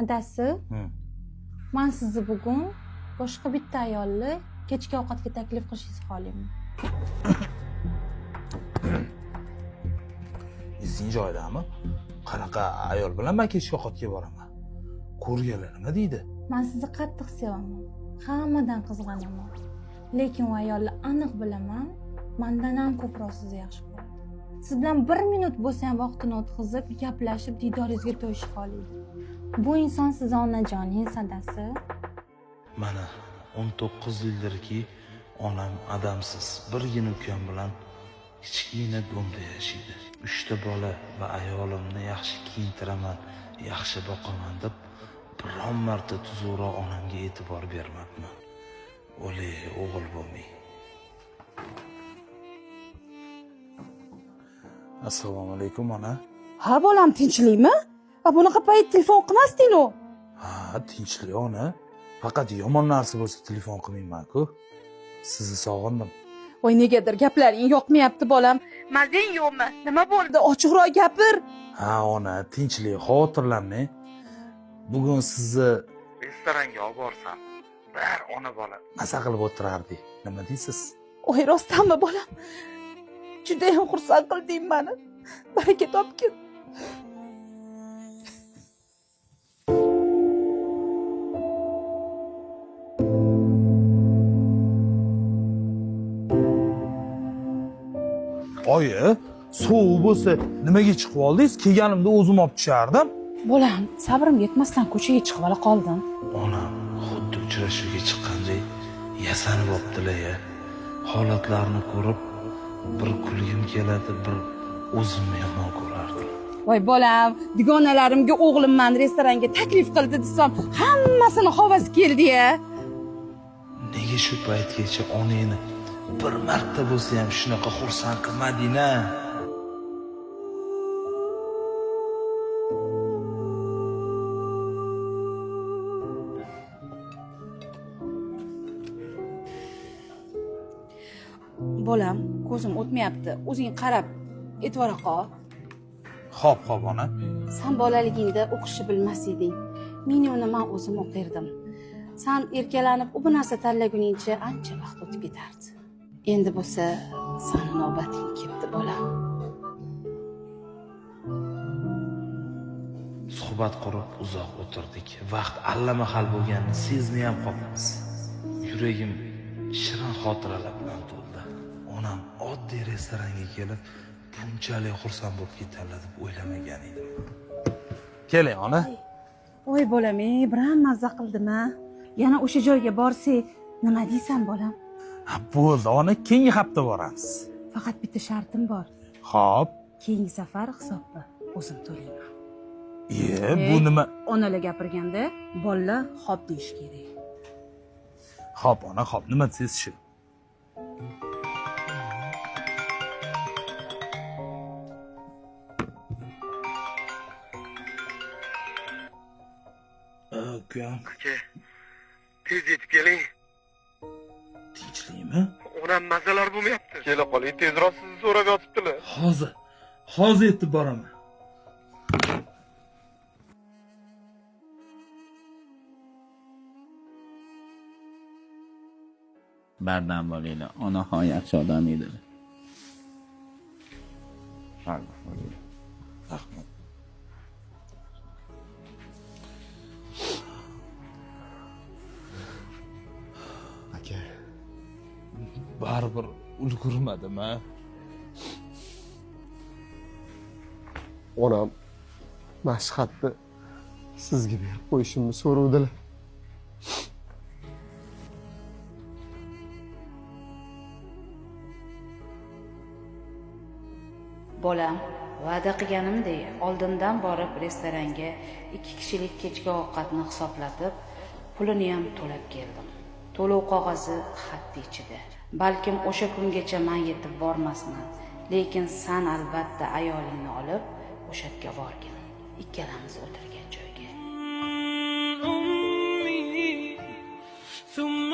Adasi, man sizni bugun boshqa bitta ayolni kechki ovqatga taklif qilishingizni xohlayman. Esing joyidami? Qanaqa ayol bilan man kechki ovqatga boraman? Ko'rganlar nima deydi? Man sizni qattiq sevaman. Hammadan qizg'anaman. Lekin u ayolni aniq bilaman, mandan ham ko'proq sizni yaxshi ko'radi. Siz bilan bir minut bo'lsa ham vaqtini o'tkazib, gaplashib, didoringizga to'yishni xohlaydi. Bu inson sizni onajoningiz, adasi. Mana 19 yildirki onam adamsiz birgina ukam bilan kichkina domda yashaydi. 3 ta bola va ayolimni yaxshi kiyintiraman, yaxshi boqaman deb biron marta tuzukroq onamga e'tibor bermabman. O'le o'g'il bo'lmay. Assalomu alaykum ona. Ha bolam, tinchlikmi? A bunaqa payt telefon qilmasding-u. Ha, tinchlik ona. Faqat yomon narsa bo'lsa telefon qilmayman-ku. Sizni sog'indim. Voy, negadir gaplaring yoqmayapti bolam. Mazang yo'qmi? Nima bo'ldi? Ochiqroq gapir. Ha ona, tinchlik, xavotirlanmang. Bugun sizni restoranga olib borsam, bir ona bola maza qilib o'tirardik. Nima deysiz? Voy, rostdanmi bolam? Judayam xursand qilding mani. Baraka topgin. Oyi, sovuq bo'lsa nimaga chiqib oldingiz? Kelganimda o'zim olib tushardim. Bolam, sabrim yetmasdan ko'chaga chiqib ola qoldim. Onam xuddi uchrashuvga chiqqanday yasanib olibdilar-ya. Holatlarni ko'rib bir kulgim keladi, bir o'zimni yomon ko'rardim. Voy bolam, dugonalarimga o'g'lim mani restoranga taklif qildi desam, hammasini havasi keldi-ya. Nega shu paytgacha onangni bir marta bo'lsa ham shunaqa xursand qilmading-a? Bolam, ko'zim o'tmayapti. O'zing qarab e'tibor qol. Xo'p, xo'p ona. San bolaligingda o'qishni bilmas eding. Menyuni man o'zim o'qirdim. San erkalanib u bu narsa tanlaguningcha ancha vaqt o'tib ketardi. Endi bo'lsa sani navbating kelibdi bolam. Suhbat qurib uzoq o'tirdik. Vaqt allamahal bo'lganini sezmay ham qolamiz. Yuragim shirin xotiralar bilan to'ldi. Onam oddiy restoranga kelib bunchalik xursand bo'lib ketadilar deb o'ylamagan edim. Keling ona. Voy bolam, ey, biram mazza qildim-a. Yana o'sha joyga borsak, nima deysan bolam? Ha, bo'ldi ona, keyingi hafta boramiz. Faqat bitta shartim bor. Xo'p. Keyingi safar hisobni o'zim to'layman. Bu nima? Onalar gapirganda bolalar xo'p deyish kerak. Xo'p ona, xo'p, nima desangiz shu. Ukam, Aka, tez yetib keling. Tinchlikmi? Onam mazalar bo'lmayapti. Kela qoling, tezroq sizni so'rab yotibdilar. Hozir, hozir yetib boraman. Bardam bo'linglar. Onaxon yaxshi odam edilar. Bardam bo'linglar. Rahmat. Aka, Baribir ulgurmadim a. Onam mashhadni sizga berib qo'yishimni so'rovdilar. Bolam, va'da qilganimdek oldindan borib restoranga 2 kishilik kechki ovqatni hisoblatib, pulini ham to'lab keldim. To'lov qog'ozi xatni ichida. Balkim o'sha kungacha men yetib bormasman, lekin san albatta ayolingni olib o'sha yerga borgin. Ikkalamiz o'tirgan joyga. أمي ثم